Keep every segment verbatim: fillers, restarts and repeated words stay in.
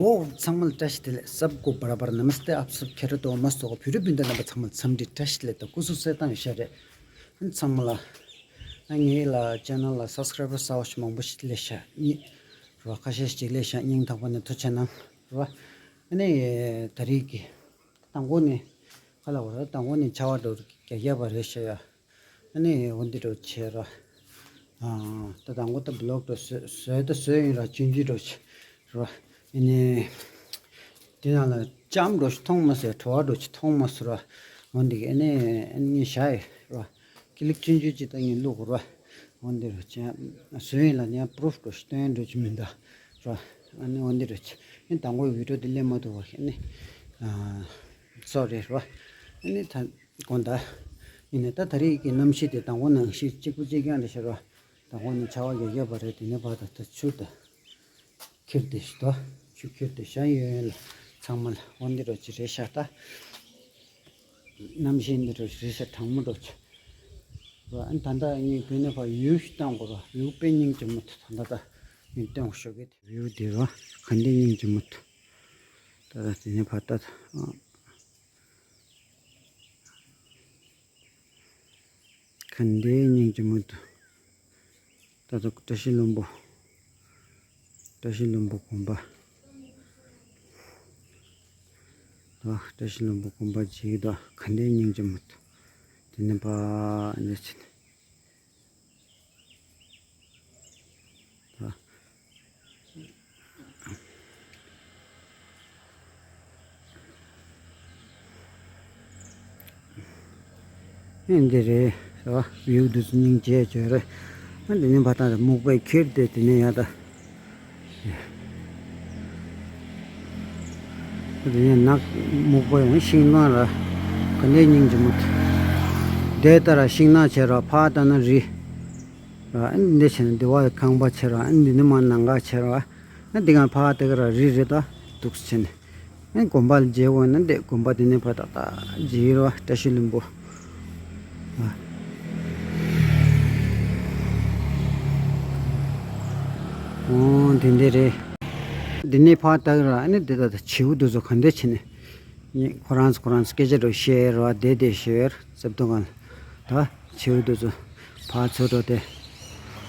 འོ་ཚང་མ་ལ་བཀྲ་ཤིས་བདེ་ལེགས། सबको बराबर नमस्ते, आप सब खैरियत तो मस्त होगा। ཕྱི་རོལ་པ་དང་རྣམ་པ་ཚང་མ་འཚམས་འདྲི་བཀྲ་ཤིས་བདེ་ལེགས་དང་སྐུ་གཟུགས་གསལ་ཐང་ཡོད་ཤག་རེད། ཨ་ནི་ཚང་མ་ལ་ཨ་ངའི་ལ་ཆེ་ནལ་ལ་སབ་སི་ཀ་རའི་བར་གསར་པ་ཞིག་མང་པོ་ཞིག་སླེབས་ཤག་རེད་བ། ཁ་ཤས་ཤིག་སླེབས་ཤག་སྙིང་ཐག་པ་ནས་ཐུགས་རྗེ་གནང་རེད་བ། ཨ་ནི་ད་རེས་ཀྱི་དང་པོ་ནས་ཁ་ལ་བ་ར་དང་པོ་ནས་ཆར་པ་འདྲ་བོ་རྒྱག་རྒྱག་པ་རེད་ཤག་ཡ། ཨ་ནི་འོ་འདི་འདྲ་བོ་བྱས་ར། ཨ་ད་དང་པོ་ད་བི་ལོག་འདྲ་བཟོས་བཟོས་ད་བཟོས་ཡིན་ར། ཆུང་ཆུང་འདྲ་བོ་བྱས་ར། ཨ་ནི་དེ་ནང་ལ་ལྕམ་འདྲ་བོ་ཞིག་མཐོང་མ་སོང་། བྲོ་བ་འདྲ་བོ་ཞིག་མཐོང་མ་སོང་ར། འོ་འདི་གི་ཨ་ནི་ཨ་ནི་བཞག་ཡོད་ར། ཀི་ལིག་ཆུང་ཆུང་ཅིག་ད་ངས་བླུགས་ར། འོ་འདི་ར་བྱས་བཟོས་ཡིན་ལ་ཡང་པུ་རུབ་འདྲ་བོ་ཞིག་སྟོན་འདྲ་བོ་ཅིག་མིན་ད་ར། ཨ་ནི་འོ་འདི་ར་བྱས་ཨ་ནི་དང་པོ་བི་ཌིའོ་འདི་སླེབས་མ་ཐུབ་པ་ཨ་ནི་ཨ་སོ་རི་ར། ཨ་ནི་ད། དགོངས་དག་ཡིན་ནའི་ད་ད་རེས་ཀྱི་གནམ་གཤིས་དེ་དང་པོ་ནང་བཞིན་གཅིག་པ་གཅིག་རྐྱང་རེད་ཤག་ར། དང་པོ་ནས་ཆར་པ་རྒྱག་རྒྱག་པ་རེད། དེ་ནས་ཕར་ད་ད་ཆུ་ད་ཁྱེར་ཏེ་ཞིག་ད་ཆུ་ཁྱེར་ཏེ་བཞག་ཡོད་ཡོད་ལ་ཚང་མ་ལ་འོ་འདི་འདྲ་བོ་ཅིག་རེད་ཤག་ད་གནམ་གཤིས་འདི་འདྲ་བོ་ཅིག་རེད་ཤག་གྲང་མོ་འདྲ་བོ་ཅིག་ར། ཨ་ནི་ད་ལྟ་ངས་བོད་ནས་ཕར་བིའུ་ཞིག་བཏང་དགོས་ར། བིའུ་དཔེ་སྙིང་རྗེ་མོ་འདུག་ད་ད་ད་ངས་སྟོན་དགོས་ཞོགས་ཀས་བིའུ་འདི་ར་ག་འདྲའི་སྙིང་རྗེ་མོ་འདུག་ད་ད་དེ་ནས་ཕར་ད་ད། ག་འདྲའི་སྙིང་རྗེ་མོ་འདུག་ད་ལྟ་བཀྲ་ཤིས་ལྷུན་པོ། བཀྲ་ཤིས་ལྷུན་པོ་དགོན་པ། ད་བཀྲ་ཤིས་ལྷུན་པོ་དགོན་པ་མཇལ་གྱི་འདུག་ག་འདྲའི་སྙིང་རྗེ་མོ་འདུག་དེ་ནས་ཕར་འདི་ཕྱིན། ཨེ་འདི་རེད། བིའུ་འདི་ཚོ་སྙིང་རྗེ་བྱོས་རེད། ཨ་འདི་ནས་ཕར་ད་སྨུག་པས་ཁྱེར་ཏེ་དེ་ནས་ཡར་ད། དེ་ནས་ནགས་སྨུག་པོ་ཡང་ཤིང་ནགས་ར། ག་འདྲའི་སྙིང་རྗེ་མོ། དེ་ལྟར་ཤིང་ནགས་བྱས་ར། ཕར་ལྟ་ན་རི་ར། ཨ་འདི་བྱས་ན་འདི་བ་ཁང་པ་བྱས་ར། ཨ་འདི་ནས་མར་ནང་ག་བྱས་ར། ཨ་འདི་ག་ཕར་དེ་ག་ར་རི་རེད་ད། འདུག་སེ་བྱས་ནས། ཨ་དགོན་པ་ལ་མཇལ་དགོས་ན་འདི་དགོན་པ་དེ་ནས་ཕར་ཏག་ཏག་མཇལ་ར། བཀྲ་ཤིས་ལྷུན་པོ། ཨོ་དེ་འདྲ་རེད། འདི་ནས་ཕར་ལྟ་གི་ར། ཨ་ནི་འདི་ད་ད་བྱིའུ་འདི་ཚོ་ག་འདྲ་བྱས་ནས་ཁོ་རང་ཚོ་ཁོ་རང་ཚོ་སྐད་ཆ་འདྲ་བཤད་ར། བསྡད་བསྡད་བཤད་ར། བཙབ་དུ་གང་ལ་ད་བྱིའུ་འདི་ཚོ་ཕར་ཚུར་འགྲོ་དེ།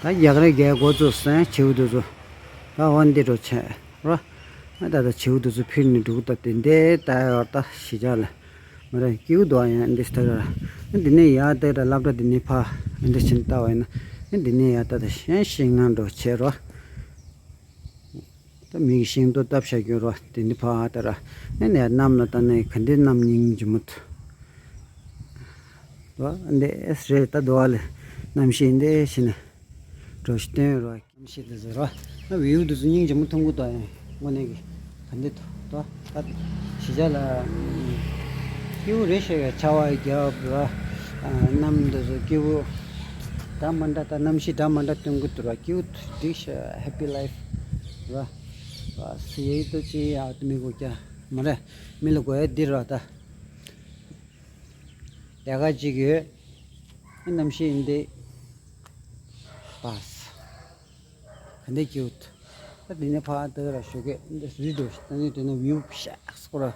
ད་རྒྱག་རེས་རྒྱག་འགོ་བཙུགས་སོང་བྱིའུ་འདི་ཚོ། ད་འོ་འདི་འདྲ་བྱས་ར། ཨ་ད་ད་བྱིའུ་འདི་ཚོ་ཕྱིར་ནས་འགྲོ་གི་ད། དེ་འདྲའི་ལྟ་ཡག་ད་གཞིས་ཆགས་ལ་མ་རེད། སྐྱིད་པོ་འདུག་ཨ། ཡང་འདི་ལྟ་ར། ཨ་འདི་ནས་ཡར་ལྟ་ར། སློབ་གྲྭ་འདི་ནས་ཕར་ཨ་འདི་ཕྱིན་ལྟ་བ་ཡིན་ན། ཨ་འདི་ནས་ཡར་ལྟ་ད་ཤིང་ཤིང་ནགས་འདྲ་བྱས་ར། ད་མིག་ཤིང་ཏོག་བཏབ་བཞག་རྒྱུ་ར། དེ་འདི་ཕར་ལྟ་ར། ཨ་ནས་གནམ་ལ་ལྟ་ན་ག་འདྲའི་གནམ་སྙིང་རྗེ་མོ་འདུག་འདི་རེད་ད། འདུག་ཨ་ལེ། གནམ་གཤིས་འདི་བྱས་ན་འགྲོ་ཞིག་སྟོན་ར། གནམ་གཤིས་འདི་ཚོ་ར། ཨ་བིའུ་འདི་ཚོ་སྙིང་རྗེ་མོ་མཐོང་གི་འདུག་ཨ། དངོས་གནས་ཀྱི་ག་འདྲ་འདུག་ད་ད་གཞིས་ཆགས་ལ་སྐྱིད་པོ་རེད་ཤག་ཡ། ཆར་པ་རྒྱབ་ར། ཨ་གནམ་འདི་ཚོ་སྐྱིད་པོ། འདྲ་མི་འདྲ་ད་གནམ་གཤིས་འདྲ་མི་འདྲ་སྟོན་གི་འདུག་ར། སྐྱིད་པོ་འགྲིག་ཤག Happy life ར། ཨ་ཟེར་ཡ་ཏོ་ཅི་ཡ་མི་གོ་ཀྱ་མ་རེད། མི་ལ་གོ་ཡ་འདི་ར་ད། ལས་ཀ་ཅིག་ཡོད། གནམ་གཤིས་འདི་པཱས། ག་འདྲ་སྐྱིད་པོ། ད་འདི་ནས་ཕར་ལྟ་ར་ཞོགས་ཀས་འདི་རི་འདྲ་ཞིག་ད་ནི་དེ་ནས་བིའུ་ཤག་སྐོར་ར།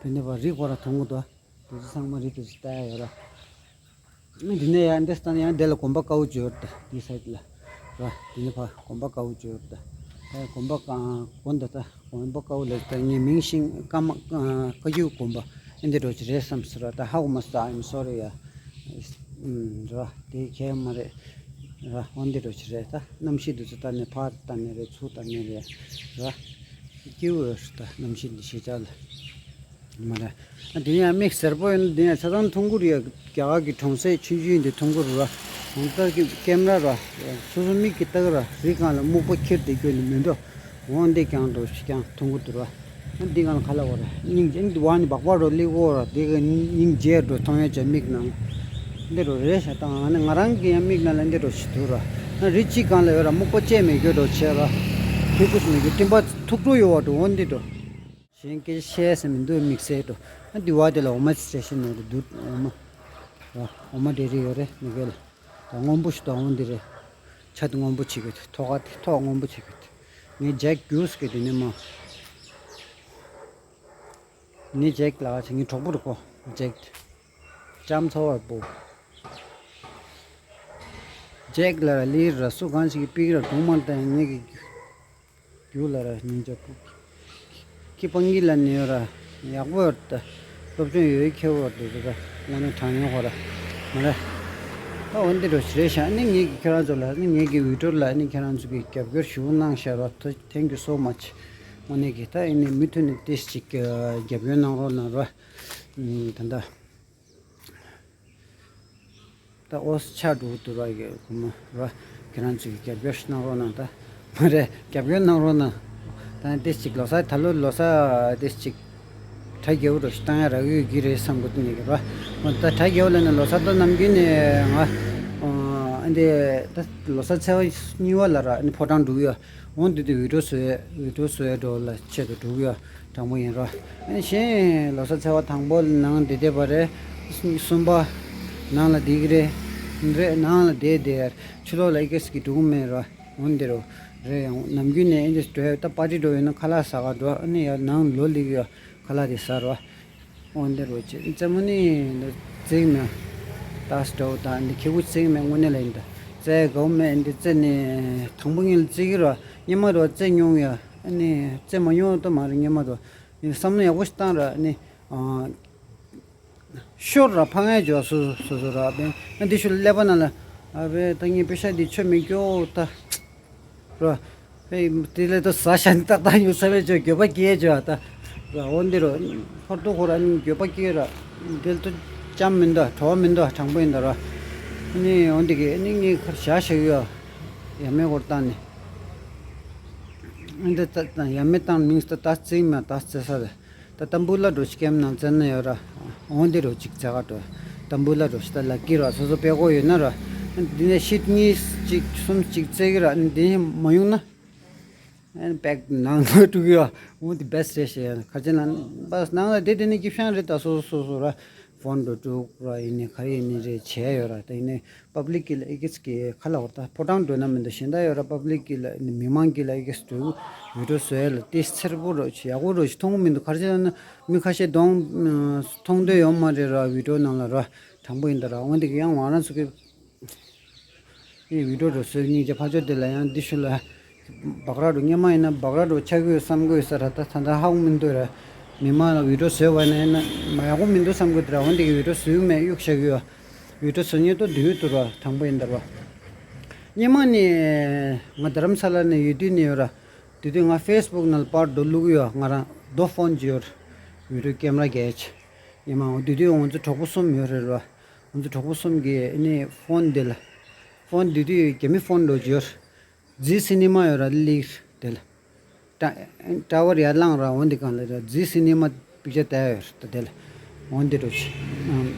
དེ་ནས་ཕར་རི་སྐོར་ར་མཐོང་གི་འདུག་འདི་ཚོ་ཚང་མ་རི་འདྲ་ཞིག་ལྟ་ཡ་ཡོད་ར། འདི་ནས་ཡང་འདི་ལྟ་ན་ཡང་འདི་ལ་དགོན་པ་དཀར་པོ་ཅིག་ཡོད་རེད་ད། འདི་སའིཌ་ལ་ར། འདི་ནས་ཕར་དགོན་པ་དཀར་པོ་ཅིག་ཡོད་རེད་ད། ད་དགོན་པ་གང་དགོན་ད་ད། དགོན་པ་དཀར་པོ་ལབ་ད་ངས་མིང་ཤེས་ཀ་མ་བཀའ་བརྒྱུད་དགོན་པ་ཨེ་འདི་འདྲ་ཅིག་རེད་བསམ་སོང་ར། ད་ཧ་གོ་མ་སོང་། I'm sorry ཡ། ར་དེ་ཁྱད་མ་རེད་ར། འོ་འདི་འདྲ་ཅིག་རེད། ད་གནམ་གཤིས་འདི་ཚོ་ད་ནི་ཕར་ད་ནི་རེད། ཚུར་ད་ནི་རེད་ར། སྐྱིད་པོ་ཡོད་རེད་ད་གནམ་གཤིས་འདི་གཞིས་ཆགས་ལ། མ་རེད། ཨ་དེ་ཡང་མིག་སེར་པོ་ཡིན་ན་དེ་ཡང་ཆ་ཚང་མཐོང་གི་རེད་ཡ། རྒྱ་གར་གྱི་གྲོང་གསེབ་ཆུང་ཆུང་ཡིན་དུས་མཐོང་གི་རེད་ར། ང་ད་གི་ཀེམ་ར་ར། སོ་སོ་མིག་གིས་ལྟ་གི་ར། རི་སྒང་ལ་སྨུག་པ་ཁྱེར་བསྡད་རྒྱུ་ནི་མི་འདུག་འོ་འདི་རྐྱང་འགྲོ་ཞིག་ཀྱང་མཐོང་གི་འདུག་ར། ཨ་འདི་སྒང་ལ་ཁ་ལ་བ་ར། སྙིང་རྗེ་འདི་བ་ནི་སྦག་སྦག་འགྲོ་སླེབས་གོ་ར། འདི་གི་སྙིང་རྗེ་འགྲོ་མཐོང་ཡ་ཅག་མིག་ནང་། འདི་རུ་རེད་ཤག་ད་ང་ནི་ང་རང་གི་ཡང་མིག་ནང་ལ་འདི་རུ་ཞིག་འདུག་ར། ཨ་རི་གཅིག་སྒང་ལ་ཡོད་ར། སྨུག་པ་བཅད་མེད་རྒྱུ་འགྲོ་བྱས་ར། ཁྱོད་ཀུ་སུ་མེད་རྒྱུ་སྤྲིན་པ་ཐུག་འགྲོ་ཡོད་བ་འགྲོ་འོ་འདི་འགྲོ། གཞན་སྐད་ཆ་བཤད་ས་མི་འདུག་མིག་སེར་འགྲོ། ཨ་འདི་བ་དེ་ལ་འོ་མ་ཅིག་སྤྲད་ཤེས་ནོར་འདུག་འོ་མ། ར་འོ་མ་འདྲེ་རེ་ཡོད་རེད་མི་སྐད་ལ། ད་སྔོན་པོ་ཞིག་ཏུ་འོང་འདི་རེད། ཆ་དེ་སྔོན་པོ་བྱེད་དགོས། ཐོག་ཁ་དེ་ཐོག་སྔོན་པོ་བྱེད་དགོས། ངས་ཇེག་གྱུས་གི་དེ་ནས་མ། ནི་ཇེག་ལ་ཆ་ངའི་གྲོགས་པོ་རུ་གོ། ཇེག་ལྕམ་ཚ་བར་པོ། ཇེག་ལ་ར་ལི་ར་སུ་གང་ཞིག་གི་པིག་ར་གྲོང་མར་བཏང་ངེད་ཀྱི་རྒྱུ་ལ་ར་ཉིན་ཅོ་པུ། ཁྱི་སྤང་གི་ལ་ནི་ཡོད་ར་ཡག་པོ་ཡོད་ད། སློབ་སྦྱོང་ཡོད་ཁྱེད་བོ་དེ་ད་དངོས་གནས་དྲང་སྙིང་ཧོ་ར་མ་ར། ད་འོན་ཏེ་རོ་ཞི་རེད་ཤག་ནི་ངེད་ཀྱི་ཁྱེད་རང་ཚོ་ལ་ནི་ངེད་ཀྱི་བི་ཌིའོ་ལ་ནི་ཁྱེད་རང་ཚོ་གི་རྒྱབ་སྐྱོར་ཞུ་གནང་ཤག་རོ། Thank you so much. དངོས་གནས་ཀྱི་ད་ཨེ་ནི་མུ་མཐུད་ནས་ཏེ་ཞིག་རྒྱབ་སྐྱོར་གནང་རོགས་གནང་རོ། ད་ད་ད་ཨོ་ཆ་འགྲོ་འདུག་ར་ཡོད་ཁོ་མོ་ར། ཁྱེད་རང་ཚོས་རྒྱབ་སྐྱོར་གནང་རོགས་གནང་ད། མ་རེད་རྒྱབ་སྐྱོར་གནང་རོགས་གནང་། ད་ཏེ་ཞིག་ལོ་གསར་ད་ལོ་ལོ་གསར་ཏེ་ཞིག་གྲ་རྒྱས་པོ་རོ་ཞིག་བཏང་ཡ་རག་ཡོད་ཀྱི་རེད་བསམ་གི་འདུག་ནས་ཀྱི་ར། ད་གྲ་རྒྱས་པོ་ལ་ནི་ལོ་གསར་ད་ནམ་རྒྱུན་ནས་ང་ཨ་འདི་ད་ལོ་གསར་ཚེས་པ་གཉིས་པ་ལ་ར་ནི་ཕོ་བྲང་འགྲོ་གི་ཡོད། འོང་དུས་དུས་བི་ཌིའོ་བཟོས་བི་ཌིའོ་བཟོས་འགྲོ་ལ་ཆེད་དུ་འགྲོ་གི་ཡོད། དྲང་པོ་ཡིན་རོ། གཞན་ལོ་གསར་ཚེས་པ་དང་པོ་ནང་བསྡད་བསྡད་པ་རེད། གསུམ་པ་ནང་ལ་བསྡད་ཀྱི་རེད། རེད་ནང་ལ་བསྡད་བསྡད་ཕྱི་ལོགས་ལ་ཨི་ཀེ་སི་གི་འགྲོ་གི་མེད་རོ། འོང་འདི་རོ། རེད་ཡང་ནམ་རྒྱུན་ནས་ཨེ་འདྲ་འགྲོ་ཡ་ད་པར་ཊི་འགྲོ་ཡོད་ན་ཁ་ལག་ཟ་ག་འགྲོ། ཨ་ནི་ཡང་ནང་ལོ་ལིག་ཡོད་ཁ་ལག་དེ་ཟ་རོ། འོན་ཏེ་རོ་ཅེ་རྩེད་མོ་ནི་འདི་རྩེག་མེད། ཏཱས་འདྲ་བོ་དང་འདི་ཁེ་གུ་རྩེག་མེད་དངོས་གནས་ལ་ཡིན་ད། རྩེ་དགའ་བོ་མེད་འདི་རྩེ་ནི་དང་པོ་ཉིད་ལ་རྩེ་གི་རོ། སྙེ་མ་རོ་རྩེ་མྱོང་ཡ། ཨ་ནི་རྩེ་མ་མྱོང་ད་མ་རེད་སྙེ་མ་རོ། ཡིན་བསམ་བློ་ཡག་པོ་ཞིག་བཏང་ར་ཨ་ནི། ཤོར་ར་ཕ་ངའི་ཇོ་སོ་སོ་སོ་ར་བན་ཨ་འདི་ཤུ་ལ་ཀླད་པ་ན་ལ། ཨ་བན་ད་ངའི་པེ་ཤ་འདི་ཆོ་མི་སྐྱོ་ད། རོ། ཨེ་དེ་ལས་ད་ཟ་ཤ་ནི་ཏག་ཏག་ཡོད་ས་བས་ཅོ་འགྱོད་པ་སྐྱེས་ཅོ་ད། ར་འོ་འདི་རོ། ཧོར་ཏོ་ཧོ་ར་ནི་འགྱོད་པ་སྐྱེས་ར། དེ་ལ་ཏུ་ཅམ་མི་འདུག་གྲོགས་མི་འདུག་དྲང་པོ་ཡིན་ད་ར། ནི་འོ་འདི་གི་ནི་ངའི་ཁར་བཞག་བཞག་ཡོད། ཡ་མེ་ཧོར་བཏང་ནི། འདི་ད་ཡ་མེ་བཏང་མིང་ད་ད་རྩིང་མ་ད་རྩེ་ས་རེད། ད་ཏམ་བུ་ལ་འགྲོ་ཅིག་ཀེམ་ནང་བཙན་ན་ཡོད་ར། འོང་དེ་རོ་ཅིག་བཙལ་ག་འགྲོ། ཏམ་བུ་ལ་འགྲོ་ཤི་ད་ལ་ཀི་ར་སོ་སོ་པེ་གོ་ཡོད་ན་ར། འདི་ནས་ཤིད་གཉིས་ཅིག་གསུམ་ཅིག་བཙལ་གི་ར་འདི་ནས་མ་ཡོང་ན། ཨན་པེག་ནང་ལ་འགྲོ་གི་ཡོད། འོང་དེ་བེ་སི་རེད་ཤེ་ཡ་ཁ་ཅན་ལ་བས་ནང་ལ་བསྡད་དེ་ནས་ཀི་ཤང་རེད་ད་སོ་སོ་སོ་སོ་ར། ཕོན་འགྲོ་དྲུག་ར་ཡིན་ནི་ག་རེ་ཡིན་ནི་རེ་བྱས་ཡོད་ར་ད་ཡིན་ནི་པབ་ལིག་གི་ལ་ཨི་ཀེ་སི་གི་ཁ་ལ་བར་ད་ཕོ་བྲང་འགྲོ་ན་མི་འདུག་གཞན་དག་ཡོད་ར་པབ་ལིག་གི་ལ་ཡིན་ནི་མི་མང་གི་ལ་ཨི་ཀེ་སི་འགྲོ་བི་ཌིའོ་བཟོ་ཡ་ལ་ཏི་སེར་པོ་རོ་ཆེ་ཡག་པོ་རོ་ཆེ་མཐོང་གི་མི་འདུག་ག་རེ་བྱས་ན་མི་ཁ་ཤས་གདོང་མཐོང་འདོད་ཡོད་མ་རེད་ར་བི་ཌིའོ་ནང་ལ་ར་དྲང་པོ་ཡིན་ད་ར་འོན་ཏེ་ཡང་ང་རང་ཚོ་གི་ཨེ་བི་ཌིའོ་འགྲོ་སོས་སྙིང་རྗེ་ཕ་ཆོས་དེ་ལ་ཡང་འདི་ཤུ་ལ་སྦག་ར་འགྲོ་སྙེ་མ་ཡིན་ན་སྦག་ར་འགྲོ་ཆགས་ཀྱི་ཡོད་བསམ་གི་ཡོད་ས་ར་ད་ད་ད་ཧ་གོ་མི་འདུག་ར། མི་མང་ལ་བི་ཌིའོ་བཟོས་བ་ན་ཡིན་ན་མ་ཡག་པོ་མི་འདུག་བསམ་གི་འདུག་ར་འོན་ཏེ་གི་བི་ཌིའོ་བཟོས་མེད་གཡུག་བཞག་གི་ཡོད། བི་ཌིའོ་བཟོ་ཉེན་ཏོ་འདུག་ཡོད་དུ་ར་དྲང་པོ་ཡིན་ད་ར། སྙེ་མ་ནི་ང་རྡ་རམ་ས་ལ་ནས་ཡོད་དུས་ནས་ཡོད་ར། དེ་དུས་ང་ཕེ་སི་བུག་ནང་ལ་པར་རྡོ་བླུག་གི་ཡོད་ང་རང་རྡོ་ཕོན་ཅིག་ཡོད་ར། བི་ཌིའོ་ཀེམ་ར་གས་ཅི། སྙེ་མ་འོ་དེ་དུས་ང་ཚོ་གྲོགས་པོ་གསུམ་ཡོད་རེད་ར། ང་ཚོ་གྲོགས་པོ་གསུམ་གྱིས་ཨ་ནི་ཕོན་འདི་ལ། ཕོན་འདི་དུས་རྒྱ་མི་ཕོན་འགྲོ་གི་ཡོད། ཛི་སི་ནི་མ་ཡོད་ར་ལིག་དེ་ལ། ཊ་ཊ་ཝར་ཡར་ལངས་ར་འོན་དེ་གང་ལ་ར་ཛི་སི་ནི་མ་པིག་ཅར་བལྟ་ཡ་ཡོད་ར་དེ་ལ། འོན་དེ་འགྲོ་ཆི།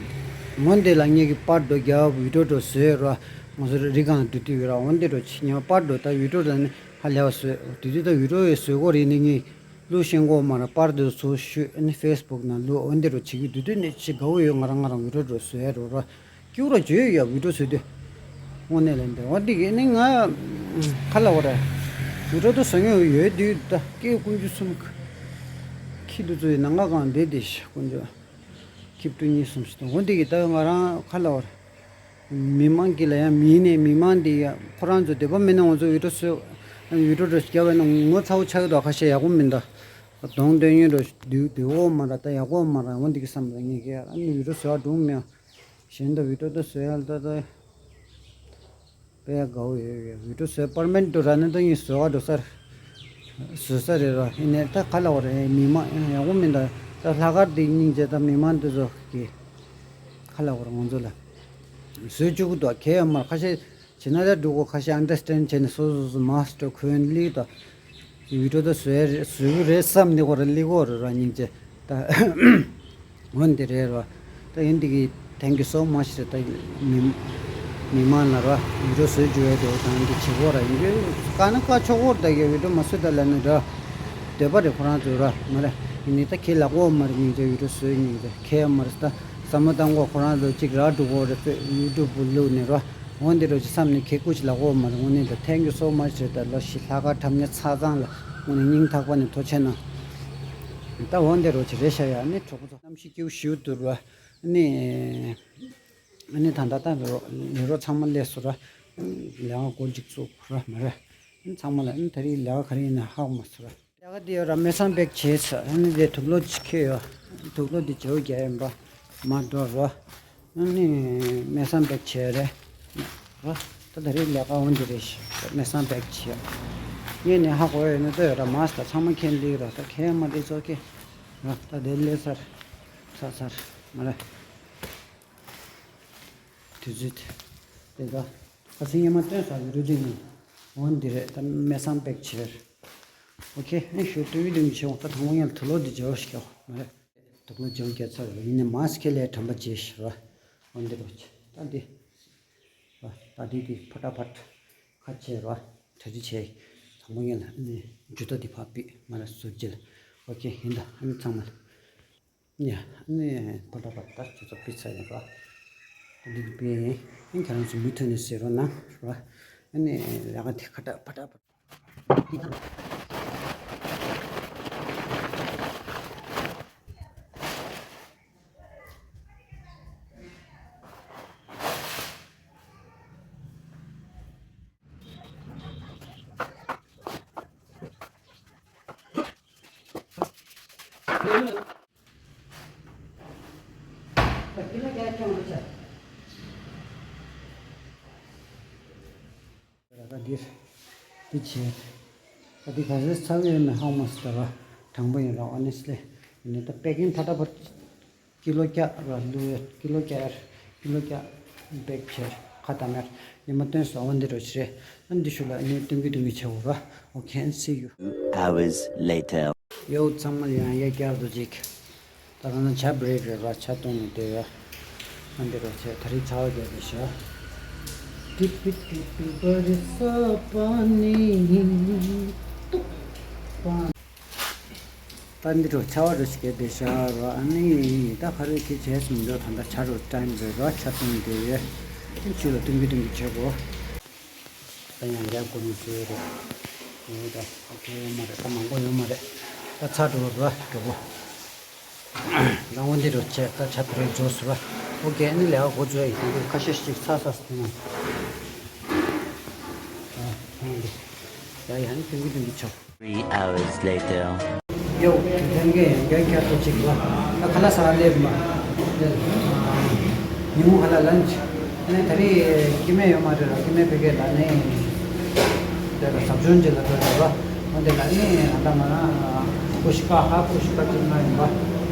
འོན་དེ་ལ་ངེད་ཀྱི་པར་འགྲོ་རྒྱ་བི་ཌིའོ་འགྲོ་བཟོས་ར། ང་ཚོ་རི་སྒང་དུ་དུས་ར་འོན་དེ་འགྲོ་ཆི་ཉི་མ་པར་འགྲོ་ད་བི་ཌིའོ་ར་ནི་ཧ་ལས་བ་བཟོས་དེ་དུས་ད་བི་ཌིའོ་ཡི་བཟོས་གོ་རེད་ནི་ངེད། བླུགས་ཤེས་གོ་མ་ར་པར་དུ་ཚུར་ཤུ་ཨ་ནི་ཕེ་སི་བུག་ནང་བླུགས་འོན་དེ་རུ་བྱེད་ཀྱི་དུས་དུས་ནས་ཅི་དགའ་བོ་ཡོད་ང་རང་ང་རང་བི་ཌིའོ་འགྲོ་བཟོས་རོ་ར་སྐྱུག་ར་བརྗོད་ཡོད་ཡ་བི་ཌིའོ་བཟོས་དུས་དངོས་གནས་ལ་འདི་འོ་འདི་གི་ནི་ང་ཁ་ལ་བ་ར་བི་ཌིའོ་དུ་བཟོ་མྱོང་ཡོད་དུས་ད་སྐད་ཀུན་གྱི་གསུམ་ཁྱི་དུ་ཚོ་ཡི་ནང་ང་གང་བསྡད་དེ་ཤ་ཀུན་གྱི་ཁྱི་ཕྲུག་གཉིས་གསུམ་ཞིག་དང་འོ་འདི་གི་ད་ང་རང་ཁ་ལ་བ་ར། མི་མང་གི་ལ་ཡང་མི་ནས་མི་མང་འདི་ཡང་ཁོ་རང་ཚོ་བདེ་པོ་མེད་ན་ང་ཚོ་བི་ཌིའོ་བཟོས་བི་ཌིའོ་འགྲོ་རྒྱབ་པ་ན་ངོ་ཚ་བོ་ཆགས་ཀྱི་འདུག་ཁ་ཤས་ཡག་པོ་མི་འདུག་གདོང་སྟོན་ཉོན་འགྲོ་བདེ་བདེ་བོ་མ་ར་ད་ཡག་པོ་མ་ར་འོ་འདི་གི་བསམ་ར་ངས་ཀྱི་ཨ་ནི་བི་ཌིའོ་བཟོས་བ་སྒྲུང་མེད་གཞན་དུ་བི་ཌིའོ་ད་བཟོས་ཡ་ད་ད་དཔེ་དགའ་བོ་ཡོད་ཡོད་བི་ཌིའོ་བཟོས་པར་མེན་དུ་ར་ནི་ད་ངས་བཟོས་བ་འགྲོ་སར་བཟོས་ས་རེད་ར་ཡིན་ནས་ད་ཁ་ལ་བ་ར་མི་མང་ཡག་པོ་མི་འདུག་ད་ལྷག་དཀར་འདི་སྙིང་རྗེ་ད་མི་མང་འདི་ཚོ་གི་ཁ་ལ་བར་ང་ཚོ་ལ་བཟོས་བཅུག་གི་འདུག་གལ་ཡང་མར་ཁ་ཤས་བྱེད་ན་ལས་འགྲོ་གོ་ཁ་ཤས་ཨན་ཌར་སི་ཊེན་ཌ་བྱས་ནས་སོ་སོ་སོ་མ་སི་ཊར་ཁོན་ལིག་དང་བི་ཌིའོ་ད་བཟོས་རེད་བཟོས་གི་རེད་བསམ་ནི་གོ་ར་ལིག་གོ་ར་ར་སྙིང་རྗེ་ད་འོན་ཏེ་རེད་ར་ད་ཡིན་འདི་གི་thank you so much་རེད་ད་མི་མི་མང་ལ་ར་བི་ཌིའོ་བཟོས་བཅུག་ཡོད་དེ་དང་འདི་བྱེད་གོ་ར་ཡིན་གི་ཀ་ན་ཀ་ཆོག་གོ་ར་ད་གི་བི་ཌིའོ་མ་བཟོས་ད་ལ་ནི་ར་འདོད་པ་རེད་ཁོ་རང་ཚོ་ར་མ་ར་ཡིན་ནི་ད་ཁྱེད་ལ་གོ་མ་རེད་སྙིང་རྗེ་བི་ཌིའོ་བཟོས་སྙིང་རྗེ་ཁྱེད་མ་རེད་ད། བསམ་བློ་བཏང་གོ་ཁོ་རང་ཚོ་གཅིག་ར་འགྲོ་གོ་རེད་ཚོད་ཡུ་ཊུབ་བླུགས་ནས་རོ། འོ་འདི་རོ་ཅི་བསམ་ནས་ཁེ་ཀུ་ཅི་ལ་གོ་མ་རེད་དངོས་གནས་ད་thank you so much་རེད་ད་ལོ་ཞི་ལྷག་དཀར་ཁྲམ་ཉེ་ཚ་ཚང་ལ་དངོས་གནས་སྙིང་ཐག་པ་ནས་ཐུགས་རྗེ་གནང་། ད་འོ་འདི་རོ་ཅི་རེད་ཤག་ཡ། ཨ་ནི་གྲོགས་པོ་ཚོ་གནམ་གཤིས་སྐྱིད་པོ་ཞེ་པོ་འདུག་ར། ཨ་ནི་ཨ་ནི་ད་ད་ད་རོ་ཡོད་རོ་ཚང་མ་སླེབས་སོང་ར། ལས་ཀ་འགོ་འཇིགས་ཚུགས་ར་མ་རེད། ཨ་ནི་ཚང་མ་ལ་ཨ་ནི་ད་རེས་ལས་ཀ་ག་རེ་ཡིན་ན་ཧ་གོ་མ་སོང་ར། ལས་ཀ་འདི་ཡོད་ར། མེ་སང་བེག་བྱས་ཚར། ཨ་ནི་དེ་དུག་ལོག་ཅིག་ཁྱེར་ཡོད། དུག་ལོག་འདི་བརྗེ་པོ་རྒྱག་ཡིན་པ་མ་འགྲོ་རོ། ཨ་ནི་མེ་སང་བེག་བྱས་རེད་ར། ད་ད་རེས་ལས་ཀ་འོ་འདི་རེད་ཤག་མེ་སང་བེག་བྱས། ངས་ནི་ཧ་གོ་ཡོད་ནི་ལྟོས་ཡོད་ར། མ་སྟ་ཚང་མ་ཁྱེད་ལིག་ར། ད་ཁྱེད་མ་ལིག་ཚོ་ཁྱེད་ར། ད་དེ་ལས་ཚར་ཚར་ཚར་མ་རེད། དུས་ཚོད་དེ་ད་ཁ་སང་ཉི་མ་སྟོན་ས་གི་རུ་ཏིན་ནི་འོ་འདི་རེད། ད་མེ་སང་བེག་བྱས། ཨོ་ཁེ། ཨེ་ཤོ་ཏུ་ཡུ་ཏུ་མི་ཆེ་འོ། ད་དང་པོ་ཡང་དུག་ལོག་འདི་བརྗེ་པོ་ཞིག་ཡོད་མ་རེད། དུག་ལོག་བརྗེ་པོ་རྒྱག་ཚར་རེད། ཡིན་ནའི་མ་སི་ཁེ་ལས་དྲན་པ་བརྗེད་ཤག་ར། འོ་འདི་རོ་ཆེ། ད་འདི་ར། ད་འདི་འདི་ཕ་ཏ་ཕ་ཏ་ཁ་ཆེ་ར། གྲ་སྒྲིག་བྱས། དང་པོ་ཡིན་ལ་ཨ་ནི་ཇུ་ཏ་འདི་ཕར་ཕུད་མ་ར་ཟུར་བརྗེ་ལ། ཨོ་ཁེ། ཡིན་ད་ཨ་ནི་ཚང་མ་ལ། ཡ། ཨ་ནི་ཕ་ཏ་ཕ་ཏ་ཁྱོད་ཚོ་ཕུད་ཚར་ཡིན་ར། ད་འདི་འདི་ཕུད་ཡིན། ཨ་ནི་ཁྱེད་རང་ཚོ་མུ་མཐུད་ནས་གཟིགས་རོགས་གནང་ར། ཨ་ནི་ལས་ཀ་འདི་ཁ་ཏ་ཕ་ཏ་ཕ་ཏ། ད་འདིར། འདི་བྱས། ད་འདི་ག་ཚོད་ཚར་ཡོད་མེད་ཧ་གོ་མ་སོང་། ད་ར་དྲང་པོ་ཡིན་ར། ཨོ་ནེ་སི་ལི་ཡིན་ནའི་ད་པེ་ཀིང་ཕ་ཏ་ཕ་ཏ་ཀི་ལོ་བརྒྱ་ར་བླུགས་ཡོད། ཀི་ལོ་བརྒྱ་ཡར་ཀི་ལོ་བརྒྱ་བེག་བྱས། ཁ་ད་མེར་ཉི་མ་སྟོན་སོང་། འོ་འདི་རོ་ཞིག་རེད། ཨ་འདི་ཤུ་ལ་ཨ་ནི་སྟོན་གི་སྟོན་གི་བྱེད་འོ་ར། Okay, see you. Hours later. ཡོ། ཚང་མ་ཡང་ཡ་བསྐྱར་དུ་ཅིག་ད་ལྟ་ན་ཇ་བྷི་རེག་རེད་ར། ཇ་བཏུང་ནས་སྡོད་ཡ། ཨ་འདི་རོ་བྱས། ད་རེས་ཆར་པ་བརྒྱབ་པའི་ཞོ། ཏི་པི་ཏི་པི་པ་རི་ས་པ་ནི་ཏུ་པ། ད་འདི་རོ་ཆར་པ་རོ་ཞིག་བརྒྱབ་པའི་ཞོ་རོ། ཨ་ནི་ད་ཕ་རོལ་གྱི་བྱས་སུ་མི་འགྲོ། ད་ལྟ་ཇ་རོ་ཊའིམ་རེད་ར། ཇ་བཏུང་སྡོད་ཡ། ཆུ་ལ་བཏུང་གི་བཏུང་གི་བྱེད་དགོས། ད་ཡང་རྒྱ་སྒོར་མོ་བཟོས་རེད། ཡོད་ད། ཨོ་ཁེ། ཡོད་མ་རེད། ད་མང་པོ་ཡོད་མ་རེད། ད་ཚར་འགྲོ་ར་འགྲོ་གོ། ལང་བ་འདི་རུ་བྱས། ད་ཆ་དེ་རིང་རྫོགས་སོང་ར། ཨོ་ཁེ། ཨ་ནི་ལས་ཀ་འགོ་འཛུགས་ཡ་ཡིན། ད་ཁ་ཤས་ཤིག་ཚར་ཚར་སོང་ན། ཨ་ཧང་འདི། ཡ་ཡ། ཨ་ནི་ཐུང་གི་ཐུང་གི་ཆོག Three hours later. ཡོ། དེ་ཐེངས་ཀྱི་ཡང་བསྐྱར་ཐུགས་རྗེ་ཆེ། ད་ཁ་ལག་ཟ་ག་སླེབས་མ། ཉིན་མོ་ཁ་ལག་ལན་ཆི། ཨ་ནི་ད་རེས་སྐྱེ་དམན་ཡོད་མ་རེད་ར། སྐྱེ་དམན་ཕ་གིར་ལ་ནི་དེ་ལ་ཟབ་སྦྱོང་བྱེད་ལ་འགྲོ་རེད་ར། འོ་དེ་ལ་ནི་ད་ང་རང་ཀུ་ཤི་ཀ་ཧབ་ཀུ་ཤི་ཀ་ཅིག་གནང་ཡིན་པ།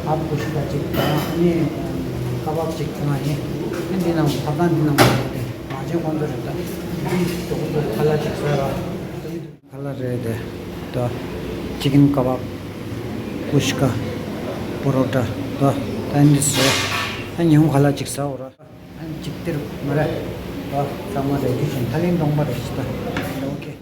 ཧབ་ཀུ་ཤི་ཀ་ཅིག་དང་ཨ་ནི་ཀ་བབ་ཅིག་གནང་ཡིན། ཨ་འདི་ནང་ཐབ་ཚང་འདི་ནང་མ་རེད་དེ། མ་བྱན་ཁོང་ཚོ་རེད། ད་འདི་ཞོགས་པ་ཁ་ལག་ཅིག་ཟ་ར། ཁ་ལག་རེད་དེ། ད་ཅི་ཀིན་ཀ་བབ། ཀུ་ཤི་ཀ། པོ་རོ་ཊ། ད་ད་འདི་ཟ། ད་ཉིན་མོ་ཁ་ལག་ཅིག་ཟ་འོ་ར། ཨ་ཅིག་སྟེར་མ་རེད། ད་ཚང་མ་རེད་དུས་ཤིང་ཐ་ལིང་གཏོང་པ་རེད་ཤི་ད། ཨོ་ཁེ།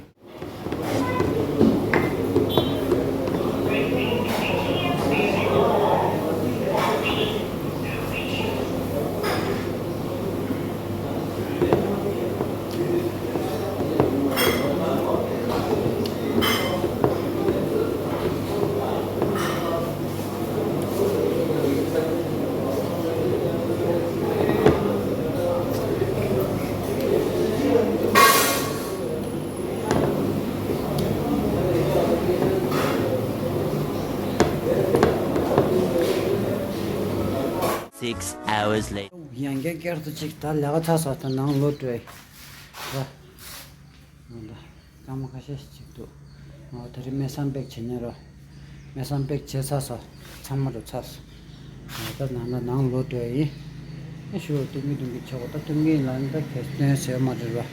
Six hours later. ཡང་བསྐྱར་བསྐྱར་དུ་ཅིག་ད་ལས་ཀ་ཚར་སོང་། ད་ནང་ལོག་འགྲོ་ཡ། ཨོ་ད། སྐར་མ་ཁ་ཤས་ཤིག་འདུག་ཨོ་ད་རེས་མེ་སང་བེག་བྱེད་ནས་རོ། མེ་སང་བེག་བྱས་ཚར་སོང་། ཚང་མ་རོ་ཚར་སོང་། ཨོ་ད་ནང་ལ་ནང་ལོག་འགྲོ་ཡ་ཡིན། ཨེ་ཤུ་སྟོན་གི་སྟོན་གི་ཆོག་གོ། ད་སྟོན་གི་ཡིན་ལ་ནི་ད་གལ་སྟོན་ཟེར་མ་རེད་རོ།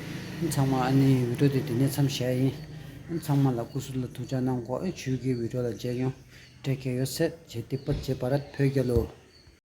ཚང་མ་ཨ་ནི་བི་ཌི་ཡོ་དེ་འདི་ནས་མཚམས་བཞག་ཡིན། ཚང་མ་ལ་སྐུ་གཟུགས་ལ་ཐུགས་ཅག་གནང་གོ། ཨེ་ཆུ་གི་བི་ཌི་ཡོ་ལ་མཇལ་ཡོང་། ཊེག་ཀེར། ཡོ་སེབ། བྱེད་དེ་པ་བྱེད་པ་ར་བོད་རྒྱལ་ལོ།